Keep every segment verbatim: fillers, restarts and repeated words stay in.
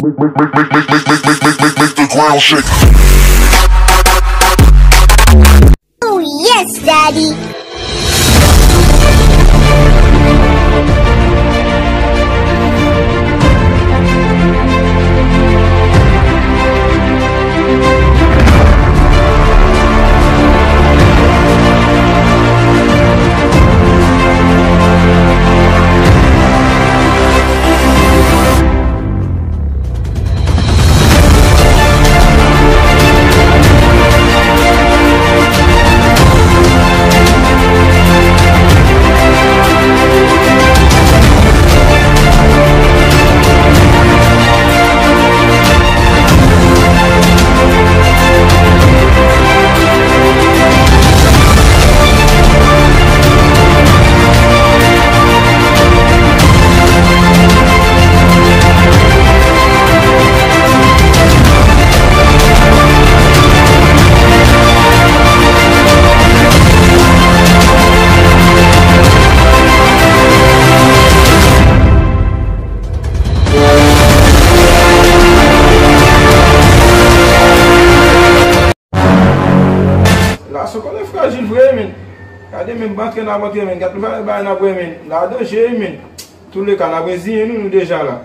Make the ground shake. Oh, yes, Daddy. Gason konnen frajil vre, men. Gade, men, m antre nan antre, men. Gade, tout bagay n ap wè, men. La danje, men. Touleka, n ap reziyen nou, nou deja la.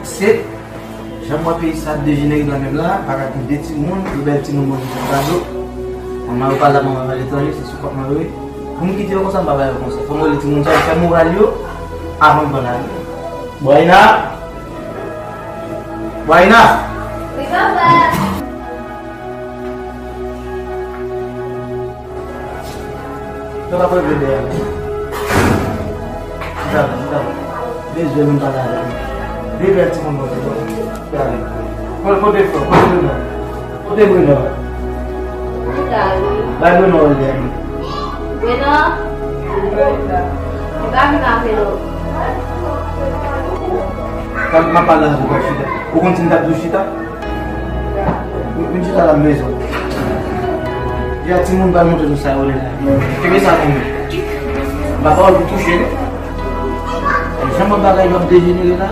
Se jan m wè peyi sa ap dejenere la menm la, pa ka gen de timoun, de bèl timoun manje sou tablo. Manman yo pa la, manman yo aletranje, se sou kòk manman yo ye. Pou m kite yo konsa, m pa ba yo konsèy. Fò m rele timoun sa yo, fè moral yo, avan m pran lavi. Bwayna! Bwayna! Wi, papa! Yo pa pran vle dèyè. Chita la, chita la. Bezwen menm pale avèk mwen. Vle fè timoun mwen, bon. Fè avèk mwen. Kote, kote frè, kote Bruno? Kote Bruno? Li la, wi. Bay Bruno yon lè. Bruno? Li pa vin avè nou. Kan m ap pale avèk ou, chita. Ou konn si m t ap di w chita? Vin chita la, m bezwen w. Di a timoun pa montre nou sa yo rele lavi. Kenbe sa pou mwen. M pa ba w pou touche, non. Jan m wè bagay yo ap dejenere la,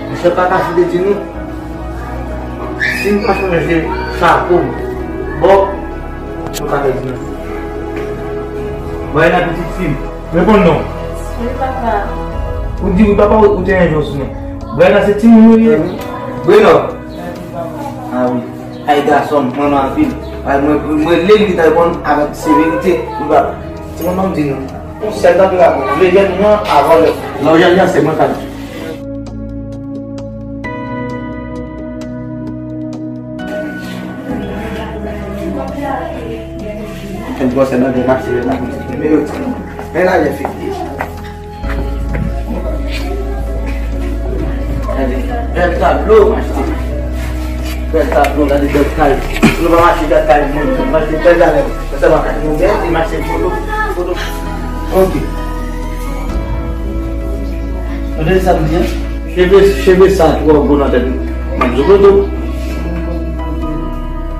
monchè, pa ka fide di nou. Si m pa chanje chapo m, bon, nou pa pèdi nan. Bon, e nan pitit fi m. Reponn non. Wi, papa. Ou di wi, papa, ou te envye w sou mwen. Brenda, se timoun ou ye? Bruno. A wi. Ay, gason m, mwen anpil. Ay, mwen, mwen rele l, li t reponn avèk severite. Wi, papa. Timoun, ban m di nou. Yon sèl nan de la, vle jwenn mwen avan lè. Lè w jwenn li an, se mwen k ap di. Kèm twò sè nan de mache la, nimewo ti. Men la, lè fini. Gade, bèl tablo, m achte. Bèl tablo, gade bèl kay. Si nou pa mache gade kay moun, nou mache bèl lalè. Sa va kay moun bèl, e mache foto, foto. Ok. Tande sa m di an? Cheve, cheve sa twò gwo nan tèt mwen. M ap zo kote w.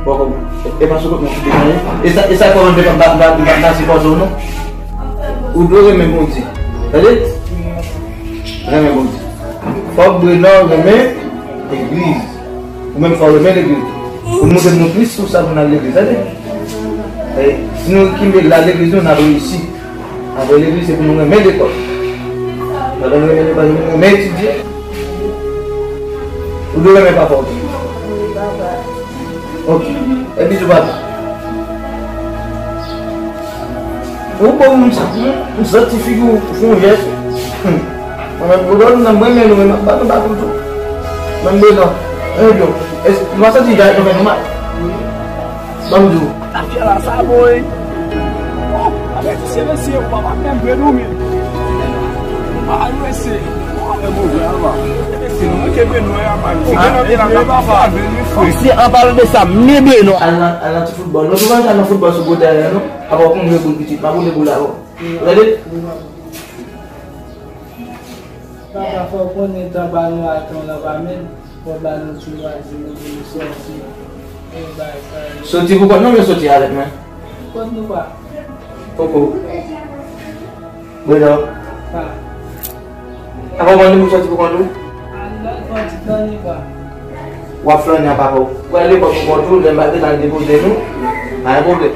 Bon, e pa sou kote mwen sou degaje. E sa, e sa kòmandan pa, pa, pa, pa, pa sipòte w non. Ou dwe renmen Bondye. Tande? Renmen Bondye. Fòk Bruno renmen legliz. Ou menm fò w renmen legliz. Pou nou montre nou plis sou sa pou n al legliz, tande. E, si nou kenbe la legliz nou, n ap reyisi. Apre legliz, se pou nou renmen lekòl. Pandan nou renmen lekòl, nou renmen etidye. Ou dwe renmen papa w tou. Ok. E bizou papa. Ou bon moun sa. M santi figi w fè yon jès. Mwen menm, pou lòt nan mwen, men nou, men m ap bat nou baton tou. Mwen m bezwen. E byen. Mwen santi jay nou fè nou mal. Ban m di w. Afè la sa bon, wi. Oh, avètisye mesye, ou pa pa menm vre nou, men. Ah, mesye. Ou pa menm vre, apa. Mesye, nou manke beno, apa. Ou beno de la, papa. Mesye, an palan de sa, men beno. Al nan, al nan ti foutbòl. Nou souvan al nan foutbòl sou gwo tèren, non? Apa w konn jwe boul pitit, pa boule boul avè w. Ou tande? Papa, fò w konnen tan pa nou a tan w lan pa menm. Fò ba nou ti lwazi nou pou nou sòti. Yon bagay sa yo. Soti pou kont nou oubyen soti avèk mwen? Kont nou pa. Poko. Bredò. Pa. Apa w mande pou soti pou kont ou? Al lòt bò ti flannen pa. W ap flannen a papa w. Ou al lekòl pou kont ou, lè m pa gentan al depoze nou. Pa gen pwoblèm.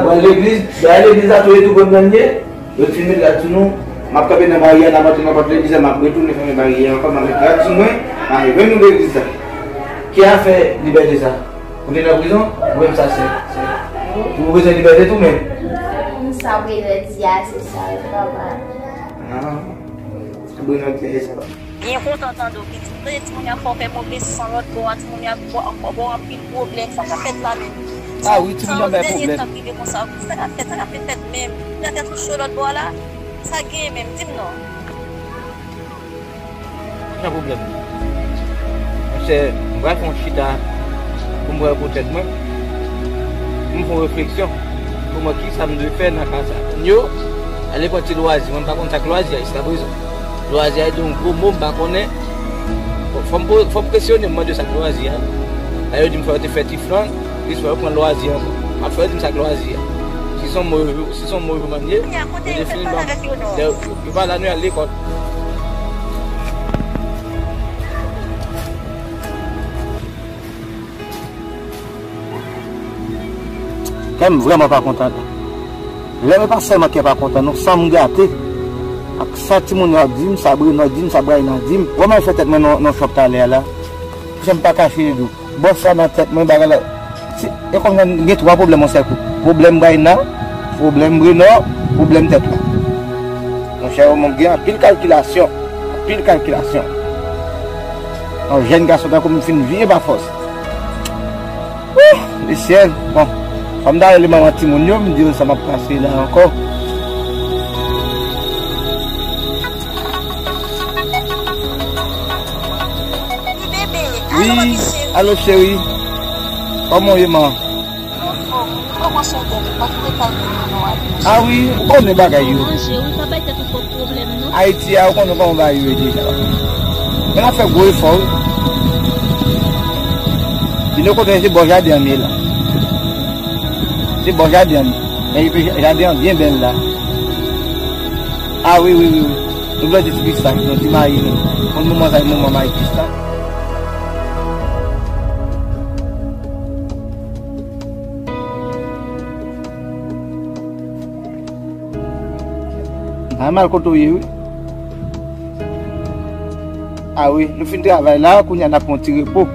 Ou al legliz, bay legliz la tou e tou konn nan ye. Yo t fin met rad sou nou. M ap kanpe nan baryè, n ap antre nan pòt legliz la, m ap retounen fèmen baryè a ankò, m ap met rad sou mwen, m ap revin nan legliz la. Ki afè libète sa? Ou te nan prizon? Ou menm sa, se, se. Ou bezwen libète tou menm? Sa Brenò di a, se sa, papa. Ah, Brenò di a, se sa. Byen kontan tande w, pitit. Tande timoun yo ap fè w fè move san lòt bò a, timoun yo ap ba w anpil pwoblèm. Sa k ap fèt la menm? Ah wi, timoun yo ap bay pwoblèm. Sa dènye tan k rive konsa, sa k ap fèt, sa k ap fèt menm? Pou tèt ou cho lòt bò a la? Sa k genyen menm? Di m non. Ki jan pwoblèm? Monchè, m pral fè yon chita pou m wè pou tèt mwen. Pou m fè yon refleksyon pou m wè kisa m dwe fè nan ka sa. Moun yo ale pran ti lwazi, mwen m pa konn sa k lwazi a jiskaprezan. Lwazi a te yon gwo mo, m pa konnen. Fò m, fò m kesyone, m mande sa k lwazi a. Lè yo di m fò yo te fè ti flan, jis fò yo pran lwazi ankò. M ap fè yo di m sa k lwazi a. Si se yon mo yo, si se yon mo yo mande, yo defini ban m. Yo, yo, yo pa la, nou al lekòl. Kè m vrèman pa kontan. Lè m pa sèlman kè pa kontan, non, san m gate. Ak sa timoun yo ap di m, sa Brenò di m, sa Brayna di m. Wè m al fè tèt mwen nan, nan chòp talè a la. Jan m pa kache li di w. Bòs la nan tèt mwen, bagay la. Se, e kòmsi m gen twa pwoblèm yon sèl kou. Pwoblèm Brayna, pwoblèm Brenò, pwoblèm tèt la. Monchè, mwen gen anpil kalkilasyon. Anpil kalkilasyon. Yon jèn gason tankou m fin vye pa fòs. Wouh! Lesyèl. Bon, fò m ta rele manman timoun yo, m di yo sa m ap pase la ankò. Wi, alo cheri. Kòman w ye, man? Ah wi, ou konnen bagay yo. Ayiti a, ou konnen kòman bagay yo ye deja. Men n ap fè gwo efò, wi. Vin yo kote se bò jaden an m ye la. Se bò jaden an m ye. Men epi jaden an byen bèl la. Ah wi, wi, wi, wi. Nou vle di ti pistach, nou ti mayi nou. Konn moman sa, e moman mayi pistach. Nòmal kote w ye, wi. Ah wi, nou fin travay la, kounye a n ap pran ti repo.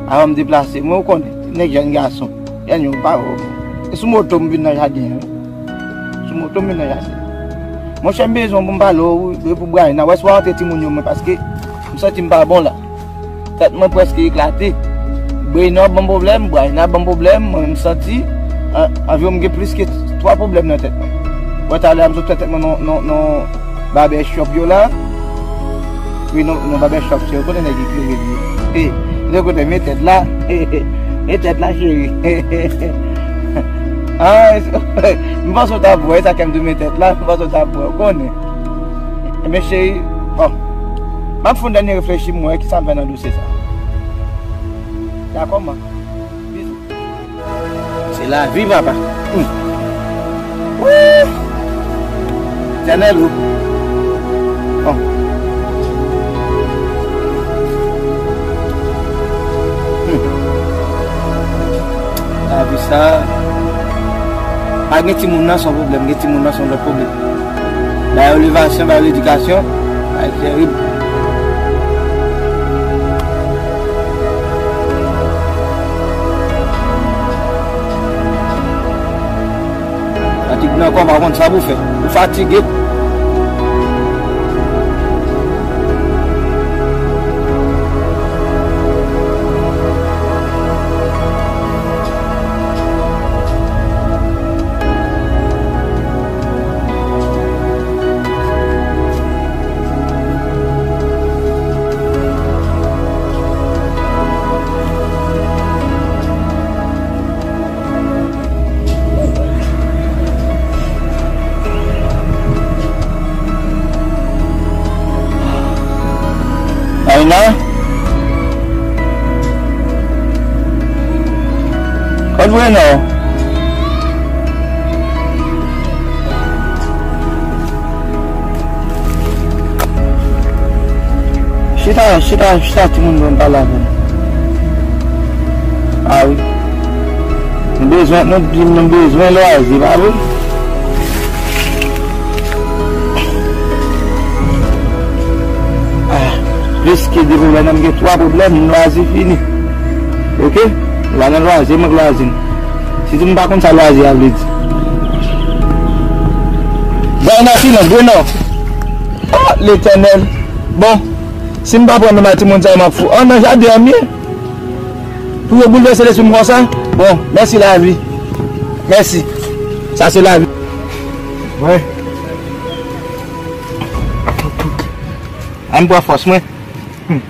Avan m deplase, mwen ou konnen, nèg jèn gason. Jèn yo pa. E sou moto m vin nan jaden an, wi. Sou moto m vin nan jaden. Monchè, m bezwen w pou m pale w, wi, pou Brayna. Wè si w a antre timoun yo mwen, paske m santi m pa bon la. Tèt mwen prèske eklate. Brenò ban m pwoblèm, Brayna ban m pwoblèm, mwen menm santi, an, anviwon m gen plis ke twa pwoblèm nan tèt mwen. Wè talè a m sot fè tèt mwen nan, nan, nan barbershop yo la. Wi, nan, nan barbershop, se yo konnen nèg eklere li ye. Hey, de kote men tèt la. Men tèt la, cheri. Ah, m panse w ta pran, e sa kè m di w men tèt la, m panse w ta pran, ou konnen. Ebyen, cheri, bon. M ap fè yon dènye reflechi, m wè kisa m fè nan dosye sa. Dakò, man. Bizou. Se lavi, papa. Hmm. Wouh! Etènèl, oh. Bon. Hmm. Sa, pa gen timoun nan se yon pwoblèm, gen timoun nan se yon lòt pwoblèm. Ba yo levasyon, ba yo ledikasyon, bagay terib. Fatig nan kò, pa konn sa pou fè. Ou fatige. Ayna? Kot Breno? Chita, chita, chita, timoun, ban m pale avè w. A wi. Nou bezwen, nou di nou bezwen lwazi, pa vre? Ah, plis ke de pwoblèm, m gen twa pwoblèm, lwazi fini. Oke? Nou pa nan lwazi, mwen k lwazi n. Si m pa konn sa lwazi a vle di. Bay nan silans, Grenò. Oh, Letènèl. Bon, si m pa pran menm a timoun sa yo, m ap fou. An, nan jaden an m ye. Pou yo boulvèse lespri m konsa? Bon, mèsi lavi. Mèsi. Sa se lavi. Wi. An m pran fòs mwen. Hmm.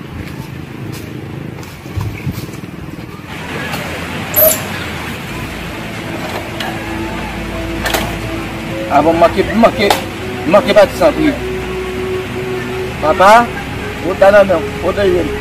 Avan m manke, m manke, m manke pati san priye. Papa, wout la nan men w, pwoteje m.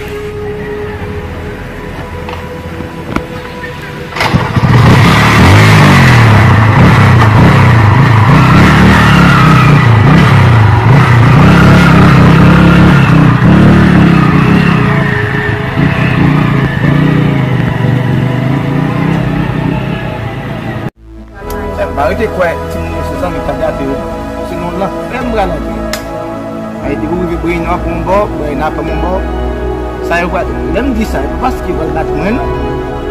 M pa rete kwè timoun yo se zanmi k ta gate yo. Se nan lanfè m pral antre. Ay, depi m rive Breno pran yon bò, Breno pran yon bò. Sa yo pral, lè m di sa, e pa paske yo pral bat mwen, non.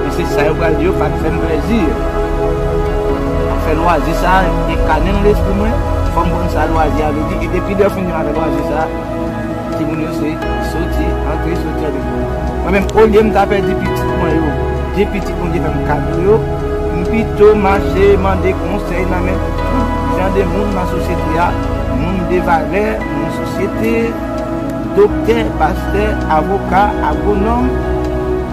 Men se sa yo pral di yo, pa t fè m plèzi. Afè lwazi sa, e kane nan lespri mwen, fò m konn sa lwazi a vle di, e depi lè yo fin di m afè lwazi sa, timoun yo se soti, antre, soti, antre. Mwen menm, olye m ta pèdi pitit mwen yo, de pitit Bondye fè m kado yo, m pito mache mande konsèy nan men tout jan de moun nan sosyete a, moun de valè, moun sosyete, doktè, pastè, avoka, agwonòm,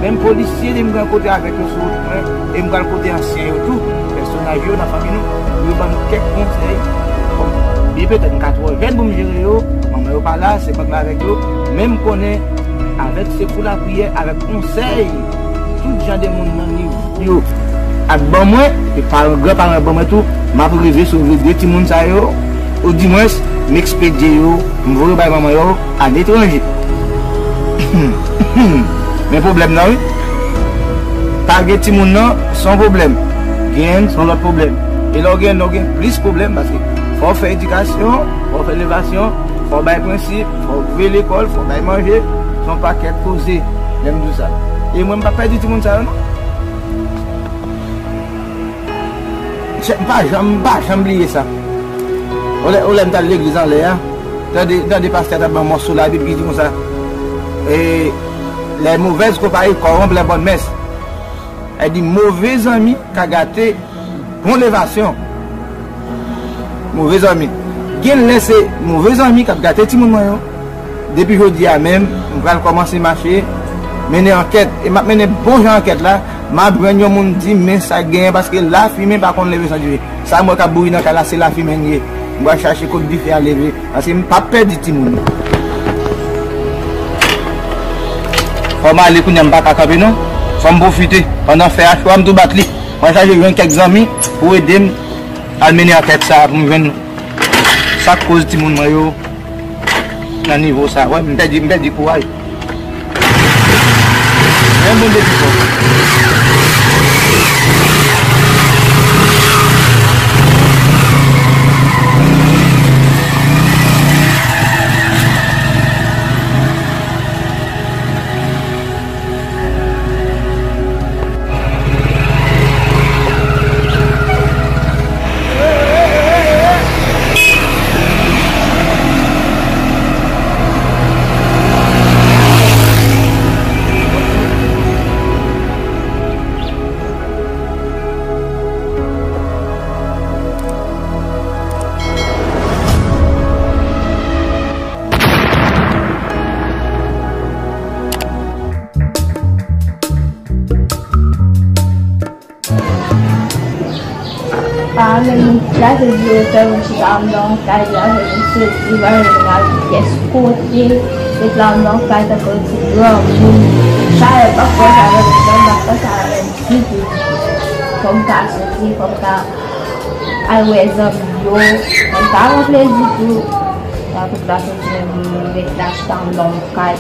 menm polisye, li m pran kote avèk yo sou wout mwen, e m pral kote ansyen yo tou, pèsonaj yo nan fanmi nou, pou yo ban m kèk konsèy. Bon, byen petèt m ka twò jèn pou m jere yo, manman yo pa la, se mwen k la avèk yo, men m konnen avèk sekou lapriyè, avèk konsèy tout jan de moun nan nivo yo ap ban mwen, e paran, granparan yo ban mwen tou, m ap rive sove de timoun sa yo, odimwens, m ekspedye yo, m voye yo bay manman yo aletranje. Men pwoblèm nan, wi. Pa gen timoun nan, se yon pwoblèm. Genyen, se yon lòt pwoblèm. E lè w genyen, w gen plis pwoblèm, paske fò w fè edikasyon, fò w fè elevasyon, fò w bay prensip, fò w voye lekòl, fò w bay manje, se yon pakèt koze, lè m di w sa. E mwen, m pa pèdi timoun sa yo, non. Chè, m pa janm, m pa janm bliye sa. Ou lè, ou lè m t al legliz anlè a, tande, tande pastè a t ap ban mòso Labib ki di konsa, eh, les mauvaises compagnies corrompent les bonnes mœurs. Sa di, move zanmi ka gate bon levasyon. Move zanmi. Gen lè se move zanmi k ap gate timoun mwen yo. Depi jodi a menm, m pral kòmanse mache, mennen ankèt. E m ap mennen bon jan ankèt la. M ap jwenn yon moun di m men sa k genyen, paske lafimen pa konn leve san dife. Sa m wè k ap bouyi nan kay la, se lafimen l ye. M pral chache kot dife a leve, paske m p ap pèdi timoun yo. Fò m ale kounye a, m pa ka kanpe non. Fò m pwofite. Pandan fè a cho a, m tou bat li. Mwen chache jwenn kèk zanmi pou ede m al mennen ankèt sa a pou m jwenn sa k koz timoun mwen yo nan nivo sa. Wè, m pèdi, m pèdi kouraj. Men Bondye pi fò. Avè m, la se direktè, mwen chita anndan yon kay, avè m soti, avè m al pyès kote, epi la anndan yon kay tankou yon ti granmoun. Chalè pa fè sa avè m, janm pa fè sa avè m ditou. Fò m ka soti, fò m ka al wè zanmi yo, fò m ka ranple ditou. Sa tout la soti, mwen ret la chita anndan yon kay.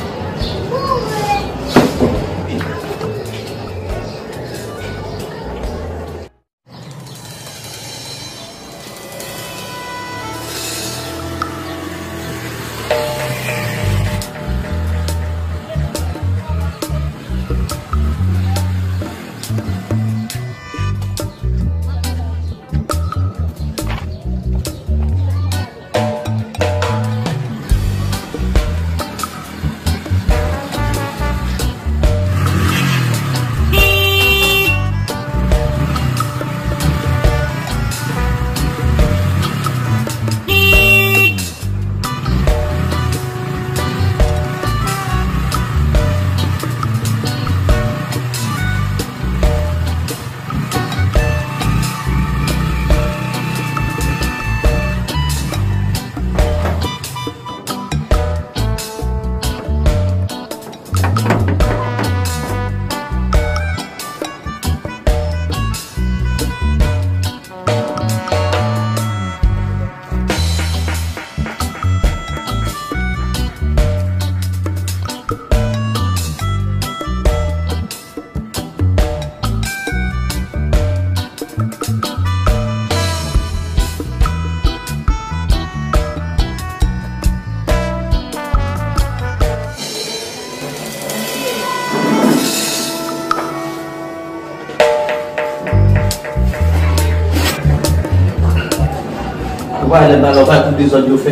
Ou pa wè lè m pale, ou pa wè tout dezòd yo fè?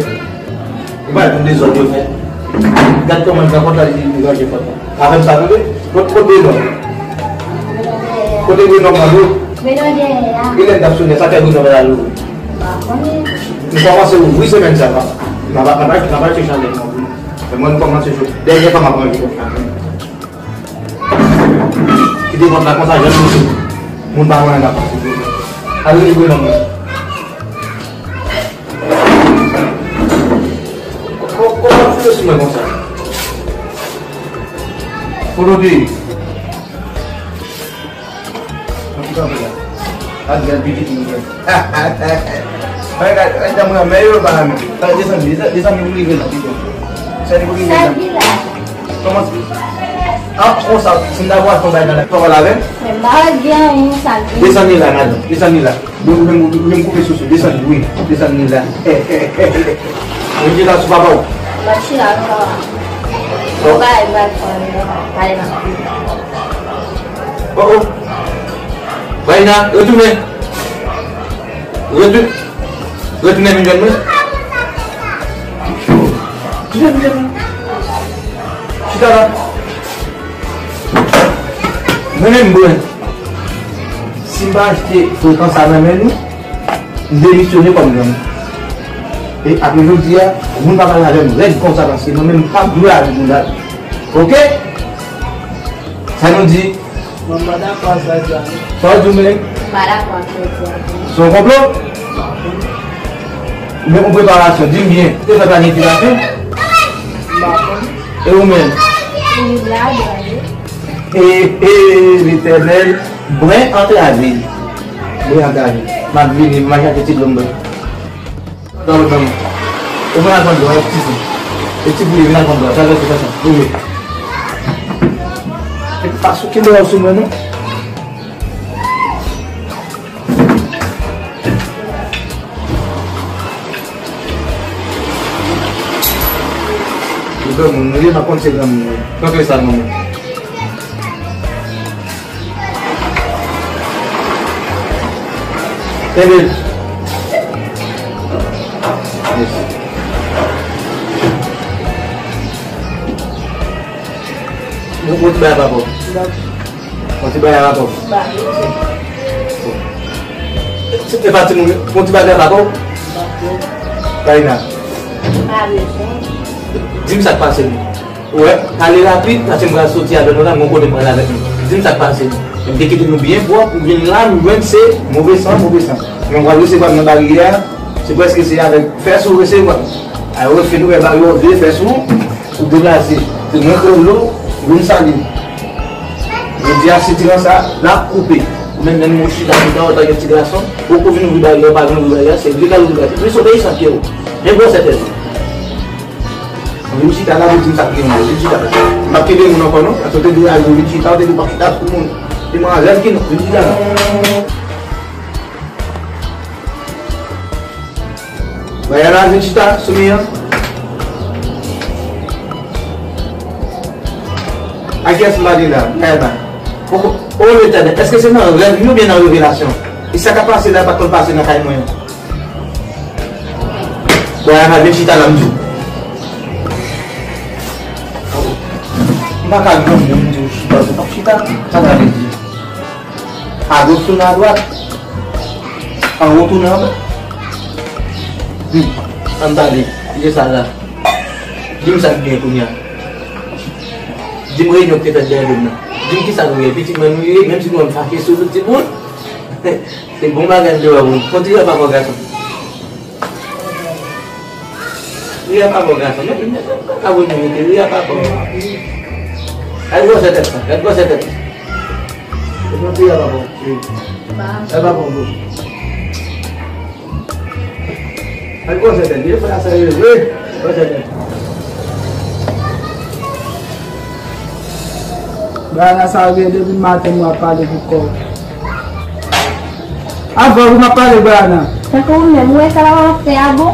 Ou pa wè tout dezòd yo fè? Gad kòman l pran kòd la, li, li ranje pòt la. Avè m sa, tande? Kot, kot Brenòm? Kote Brenòm nan, bro? Brenòm dèyè a. Kilè l t ap sonnen? Sa fè Brenòm pa al ouvri? M pa konnen. Nou kòmanse ouvri semèn sa, papa. N ap, n ap, n ap al chèche anlè nan ouvri. Men mwen, nou kòmanse jwe. Dèyè fanm ap ranje kòd la. Kite pòt la konsa, jèn moun. Moun pa konnen n ap pase. Al rele Brenòm nan. Kò-, kò-, kòman w ap fouye sou mwen konsa? Kote w te ye? Nan ki kanpe la? Gad, gad, pitit mwen. Gad, gad, gad, mwen, men yo pa la men. Desann, desann, desann, nou rive la, pitit. Sèl pou rive la. Kòman se? Ah, konsa, si m ta pral fè yon bagay nan la, pa pale avè m? Men m pa wè gen anyen sa gen. Desann li la, madanm. Desann li la. Mwen, mwen, mwen, mwen koupe sousou. Desann li, wi. Desann li la. Mwen ki la sou papa w. M ap chita, non, papa. Bon. Yon bagay m pral pran, non, pale nan. Oh, oh. Bayna, retounen. Retou-, retounen vin jwenn mwen. Chita, chita, chita. Chita la. Mwen menm, Bren, si m pa achte frekans sa nan men nou, m demisyone kòm grann. E apre jodi a, moun pa pale avè m rèd konsa, paske mwen menm m p ap jwe avèk moun la. Oke? Sa nou di? Mwen pa dakò ak sa w di a, non. Sa w di w menm? M pa dakò ak sa w di a, non. Se yon konplo? Oubyen yon preparasyon? Di m byen. Ou te fè planifikasyon? M pa konn. E ou menm? Ou viv la, Bondye. E, e, Letènèl, Bren antrave. Bren antrave. M ap vini, m al chache ti dlo m bwè. Dòmi dòmi. Ou vin al pran dlo, e ti zen. E ti bouyi, vin al pran dlo, sa lè se fè sa. Bouyi. E pa sou ki dlo sou mwen, non? Ou granmoun, nou ye, m ap konn se granmoun, wi. Pran kle sa, granmoun. Tande. Mèsi. Yon, yon ti bagay pa bon. Yon ti bagay pa bon. Se, se pa timoun, yon ti bagay pa bon. Karina. Di m sa k pase nou. Ou wè, pale rapid, paske m pral soti avè nou la, m gon kote m pral avèk nou. Di m sa k pase. M te kite nou byen pwòp, m vin la, m jwenn se move san, move san. Men m pral resevwa m nan baryè a, se prèske se avèk fès ou resevwa m. A yo fè nou fè baryè, ou vle fès ou, ou deplase. Se mwen k rele w, ou vin salye m. Jodi a, sitiran sa, l ap koupe. Ou menm, menm ou chita andan, antanke ti gason, ou poko vin ouvri baryè, ou pa vin ouvri baryè, se li k al ouvri baryè. Plis obeyisan ke ou. Men gwosè tèt ou. Vin chita la pou di m sa k gen, vin chita. M p ap kenbe moun ankò non. Paske w te di al vin chita, w te di w p ap chita pou moun. Demwazèl ki non, vin chita la. Dayana, vin chita sou mi an. A kiyès m pale la? Dayana. Poko, o Letènèl, èske se nan rèv li oubyen nan revelasyon? E sa k ap pase la, pa t konn pase nan kay mwen an? Dayana, vin chita la, m di w. M pa ka granmoun, m di w chita, ou p ap chita. Sa sa vle di? Agoch tounen adwat, anwo tounen anba. Hmm, ann tande, kite sa la. Di m sa k gen kounye a. Di m reyinyon ki te fèt dèyè do m nan. Di m kisa nou ye, pitit mwen nou ye, menm si nou wè m fache sou tout timoun. Se bon bagay m te wè moun. Kontinye pa bò gason. Ri a pa bon gason, men, men, men, pa ka voye mete, ri a pa bon. Gad gwosè tèt sa, gad gwosè tèt sa. Epi ri a pa bon, ri. Sa pa bon, bro. Gad gwosè tèt, li fè sa serye, wi. Gwosè tèt. Bagay la sa gen depi maten mwen ap pale pou kò. Avè w wi m ap pale, Brianna. Tankou ou menm, ou wè sa papa m ap fè a bon?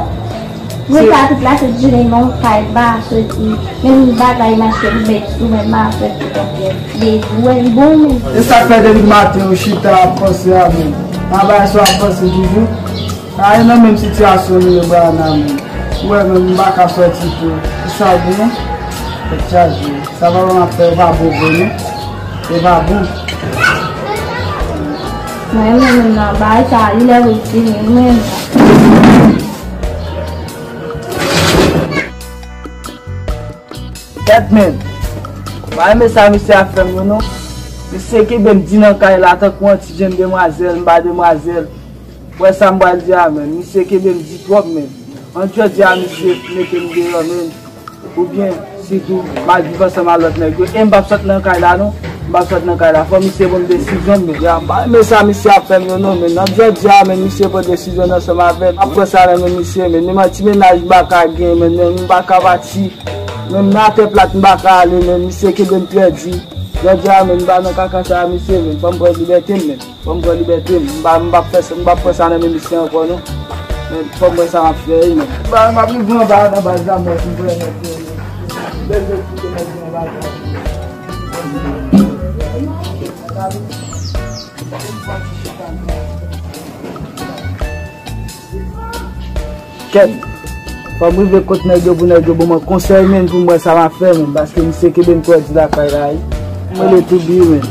Ou wè sa tout la se jounen nan kay, m pa soti. Menm bagay m achte pou bèt ou menm, m pa soti konprann. De ou wè l bon menm. E sa k fè depi maten ou chita ap panse a menm? Pa bagay sa w ap panse toujou? A, e nan menm sitiyasyon nou ye, Brianna menm. Ou wè menm, m pa ka soti tou. Ki sa gen? Tèt chaje. Sa papa m ap fè yo pa bon vre non. Yo pa bon. Mwen menm nan bagay sa, li lè retire mwen. Kèt men. M pa renmen sa misye ap fè m yo non. Misye kenbe m di nan kay la tankou yon ti jenn demwazèl, m pa demwazèl. Wè sa m pral di a menm. Misye kenbe m di twòp menm. Ann jodi a misye mete m deyò menm. Oubyen, sitou, m al viv ansanm ak lòt nèg yo. E m p ap sot nan kay la non. M p ap sot nan kay la. Fò misye pran desizyon m menm. Ya, m pa renmen sa misye ap fè m yo non, men nan jodi a menm misye pran desizyon ansanm avè m. M ap pran sa nan men misye, men menm an ti mennaj m pa ka gen, men, men m pa ka pati. Menm nan atè plat m pa ka ale, men misye kenbe m trè di. Jodi a menm m pa nan kaka sa a misye, men fò m pran libète m menm. Fò m pran libète m. M pa, m p ap fè sa, m p ap pran sa nan men misye ankò non. Men fò m wè sa m ap fè wi men. M pa, m ap rive anba nan baz la, mwen, si m pran nèg yo. Bèl nèg ki te mèt mwen anba la. Kèt. Fò m rive kot nèg yo pou nèg yo ban mwen konsèy, men, pou m wè sa m ap fè, men, paske misye kenbe m twò di lakay la, wi. Fò m rele Toubi, men.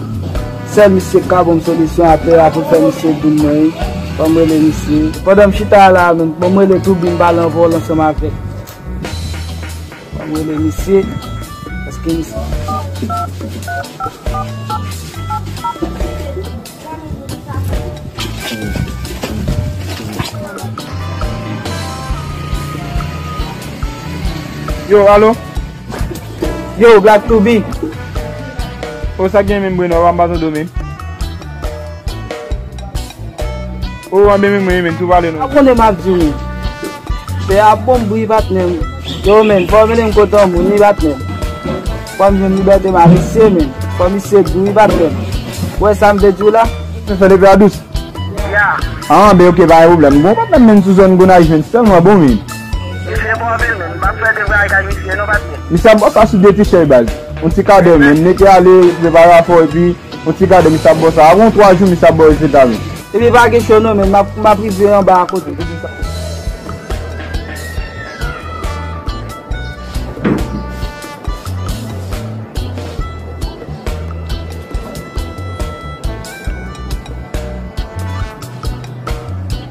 Sèl misye k ka ban m solisyon atè a pou fè misye doum mwen, wi. Fò m rele misye. Pandan m chita la, men, fò m rele Toubi, m pale anvòl ansanm avè l. Fò m rele misye, paske misye. Yo, alo? Yo, Black Toubi. O, sa gen menm, Bruno, w ap bazan do menm. O, anben menm, mwen, menm, tou pale nou. A konnen m ap di w, men. Pè a bon bri, patnè m. Yo, men, fò w mennen m kote yon moun, wi, patnè m. Fò m jwenn libète m a misye, men. Fò misye di wi, patnè m. Ou wè sa m te di w la? Fè, fè, depi a dous. Ya. Ah, ben, ok, pa gen pwoblèm. Bon, patnè m, menm sou zòn Gonayiv, men, sèlman bon, men. Misye bon anpil, men. M p ap fè de vwayaj ak misye, non, patnè. Misye ap bò sa sou de ti chèy, baz. Yon ti kadè, men. Mete ale, prepare afè w, epi yon ti kadè, misye ap bò sa. Avan yon twa jou, misye ap bò rezilta, men. Epi pa gen cho non, men m ap, m ap rive anba a kote.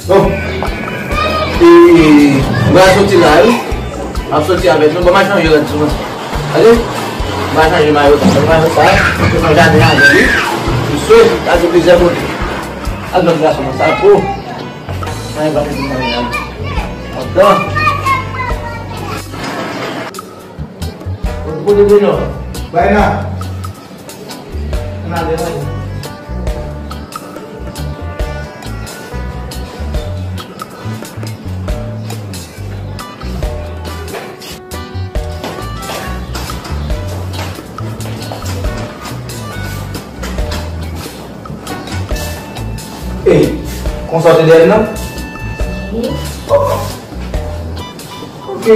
Bon. E, mwen a soti la, wi. M ap soti avèk nou. Bon, machin yo rèd sou mwen. Ale. Pa chanje mayo sa, mayo sa, se nan jaden an, wi. Misye, sa se plizyè kote. Al jwenn gason nan sa pou. Nan yon kote pou mwen, andan. Kote de non. Bay la. Ann ale, ann ale. Ey, konsa w te dèyè m nan? Wi. Oh. Ok.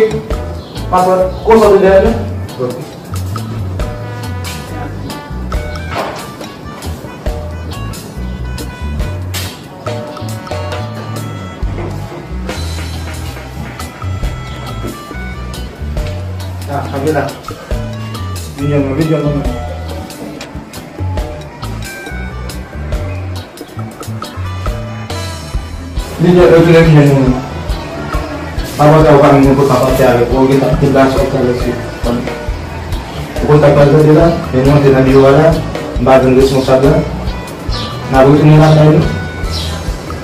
Papa, konsa w te dèyè m nan? Ok. Ah, kanpe la. Vin jwenn mwen, vin jwenn mwen. Li di, yo tounen vin jwenn mwen. Papa sa ou pa menm konn pa pase avèk ou, ou gen tan deplase w ap travèse. Ou konn sa k pral tande la, men nou antre nan biwo a la, m pa jwenn responsab la. N ap retounen lakay nou.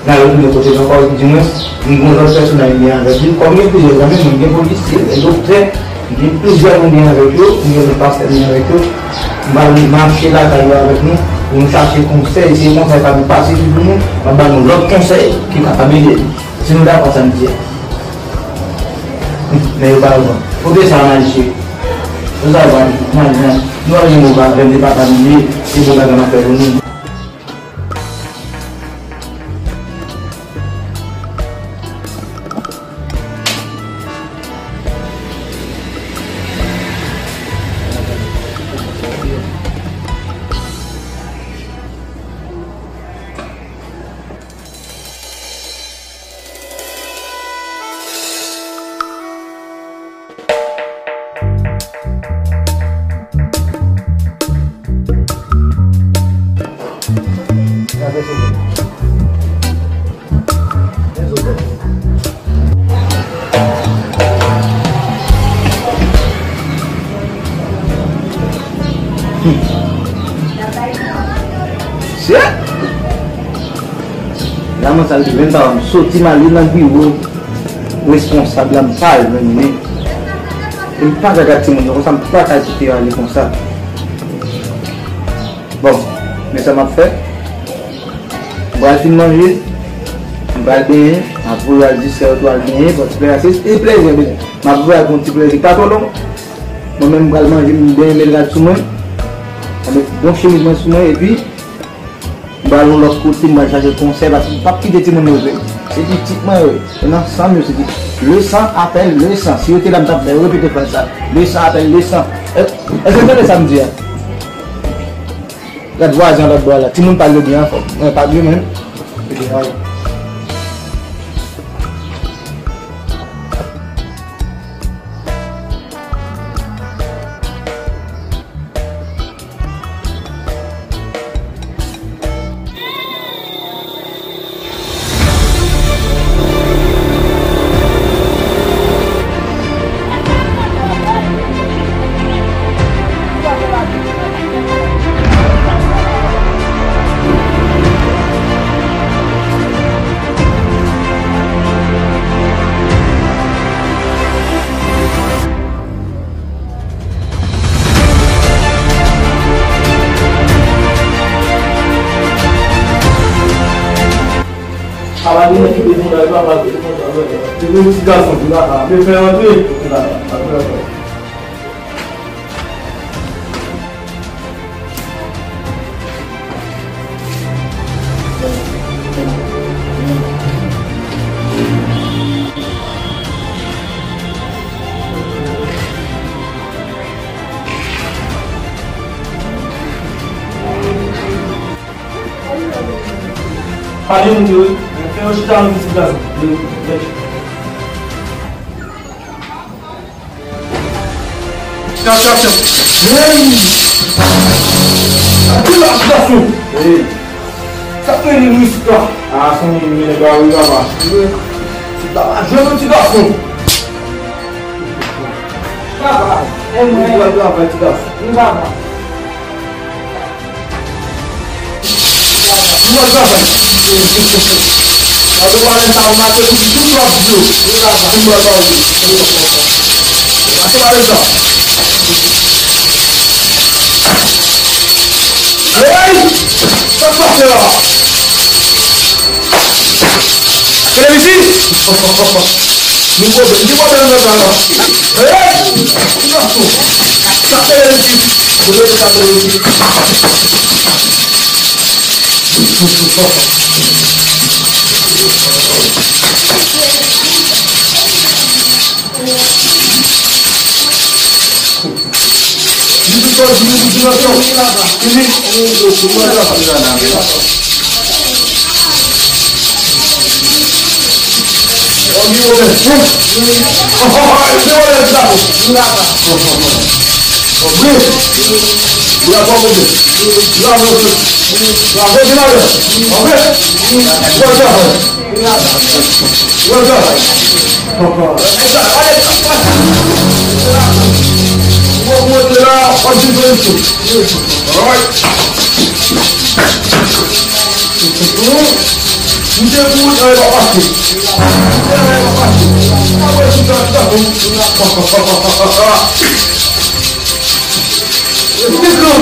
N ap retounen kote nou ankò, di mwen, m gen yon lòt pèsonaj m gen avèk li. Kòm gen plizyè zanmi mwen, m gen polisye, m gen doktè, m gen plizyè moun m gen avèk yo, m gen lòt pastè m gen avèk yo. M pral mache lakay yo avèk nou, pou nou chache konsèy. Si konsèy pa vin pase sou nou, m ap ba nou lòt konsèy ki kapab ede nou. Si nou dakò sa m di a. Men yo pa reponn. Kote sa, Maji cheri? Kote sa, Maji? Maji, nou pa gen mo pa avè m, se papa nou ye, se bon bagay m ap fè pou nou. Shit! La mwen sa l di menm pa m soti m ale nan biwo responsab la, m pa al menm, men e m pa ka gad timoun yo konsa, m pa ka kite yo ale konsa. Bon, men sa m ap fè, m pral fin manje, m pral benyen, m ap voye al distrè yo tou al benyen, pran ti plezi, e plezi, e plezi. M ap voye al pran ti plezi pa twò long. Mwen menm m pral manje, m benyen, met rad sou mwen, m met bon chemiz mwen sou mwen, epi m pral yon lòt kote, m pral chache konsèy, paske m p ap kite timoun yo jwe. Se pitit mwen yo ye. Se nan san m yo, se pitit. Le sang appelle le sang. Si yo te la, m t ap repete fraz sa. Le sang appelle le sang. Èske w tande sa m di a? Gad vwazen an lòt bò a la. Timoun pa l yo byen anfòm. Mwen pa byen menm. Ala li nan kite moun la, li pa pral kite moun la. Li gen yon ti gason ki la, la. Men fè antre. Ki la, la. Antre, antre. Pa gen moun yo, fè yo chita nan ti plas. Chita, chita, chita. Hey! Ki la, gason? Hey! Sa k rele Louis la? Ah, se yon moun ki vin ba wi, papa. Ti papa, jwenn yon ti gason. Papa. Ou pral travay, ti gason. Ou pral travay. Gade pale sa, ou mache pou tout lòt jou. Ou pral travay. Gade pale sa. Hey! Sa k pase la? Televizyon! Nou pwoblèm, ki pwoblèm nan sa la? Hey! Ki gason? Sa televizyon! Mwen rete sa televizyon. Li di kòz, li di dimansyon. Fini. Ò, li wè. Oh, oh, oh, li wè, li wè. Oh, wi. Li ap fè kote. Li ap fè kote. Li ap fè kote. Bon travay. Bon travay. Bon travay. Bon travay. Bon travay. Alright. Misye pou travay pa pase. Misye travay pa pase. Apre tout sa, tout sa, bon. Ou gen kran,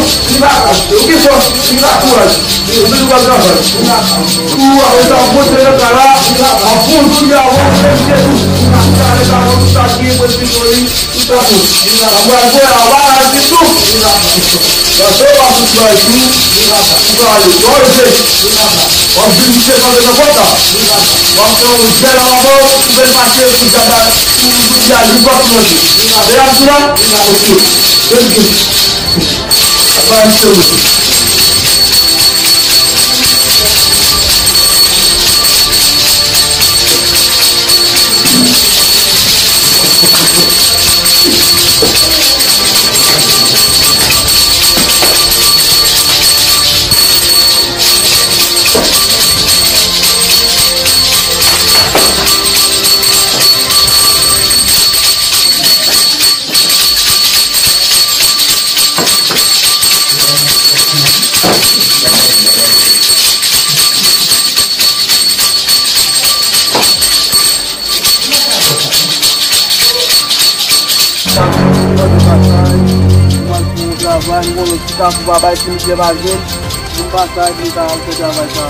ou gen fòs, ou gen kouraj, ou gen kouraj travay. Ou a sa monte nan kay la, a bon tou li a bon, se misye tou. Misye ale sa bon, tout sa ki gen pou li, tout sa tou. Sa mwen voye a ba la di tou. Paske w pa sou travay tou. Ou ka ale. W a rete. W ap vin misye kanpe nan pòt la. W ap fè yon jèl anba w, ou vin mache pou jaba, pou, pou jaba li pòt manje. Se la tou la? Ok. Vin vin. Apa misye ou? Mwen al fè yon travay, mwen wè yon ti kafou pa bay pou misye pa jwenn. Mwen pase pou m ta al fè travay sa.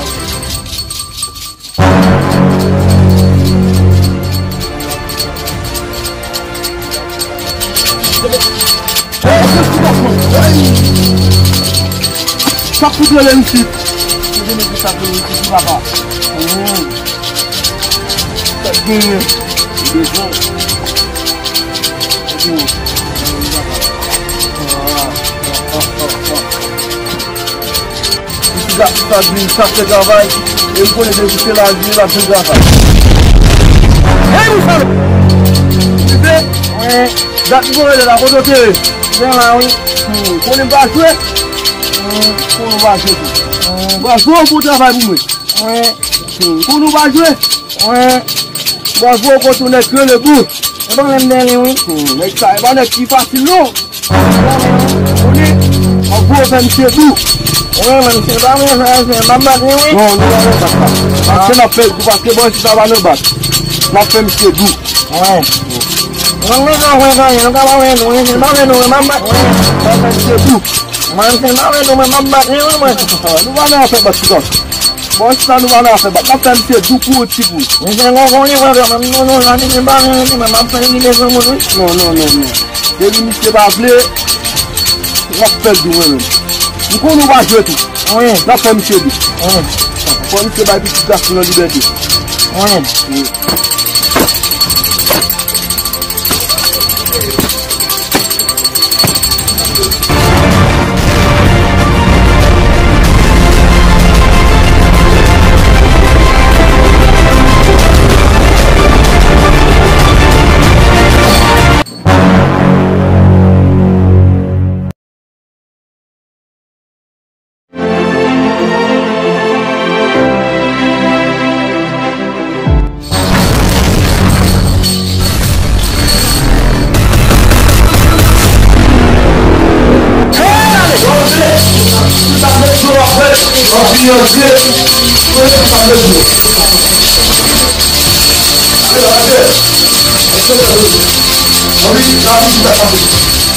Sa fout rele isit. Ou vin isit, sa fout isit, papa. Hmm. Sa genyen. Bezwen. Isi gad sa di chache travay, e m konnen depi se la di l ap jwenn travay. Hey, Bouchalo! Ou kite? Wi. Dat m konnen la, kote w te ye? Mwen la, wi. Hmm, konnen m pa jwe? Hmm, konnen w pa jwe tou. Hmm. Bravo, bon travay pou mwen. Wi. Hmm, konnen w pa jwe? Wi. Bravo, kontounen ke le bout. Mwen pa renmen li, wi. Hmm, nèg sa, e pa nèg ki fasil, non. Konnen, an gwo fè misye dou. Wi, men misye pa vle fè, misye pa bat li, wi. Non, nou pa nan bat la. Paske n ap fè dou, paske bò isi sa pa nan bat. N ap fè misye dou. Wi. Mwen, mwen ka wè ganye, nou ka pa wè nou, misye pa wè nou, mwen pa bat li. N ap fè misye dou. Mwen, misye pa wè nou, mwen pa bat li, wi, mwen. Nou pa nan afè bat, ti gòs. Bò isi sa nou pa nan afè bat. N ap fè misye dou pou ou, ti pou ou. Misye gonfle, wi, kanmenm, non, non, la, misye pa vle, mwen, m ap fè li bezwen moun, wi. Non, non, non, non. Depi misye pa vle, n ap fè l dou mwen menm. M konnen w pa jwe tou. Wi. N ap fè misye dou. Wi. Fò misye bay pitit gason nan libète. Wi. Wi. Anpi an Dye, konnen ki sa vle di. Ale, ale. Èske sa vle di? Anpi, la vin chita kanpe.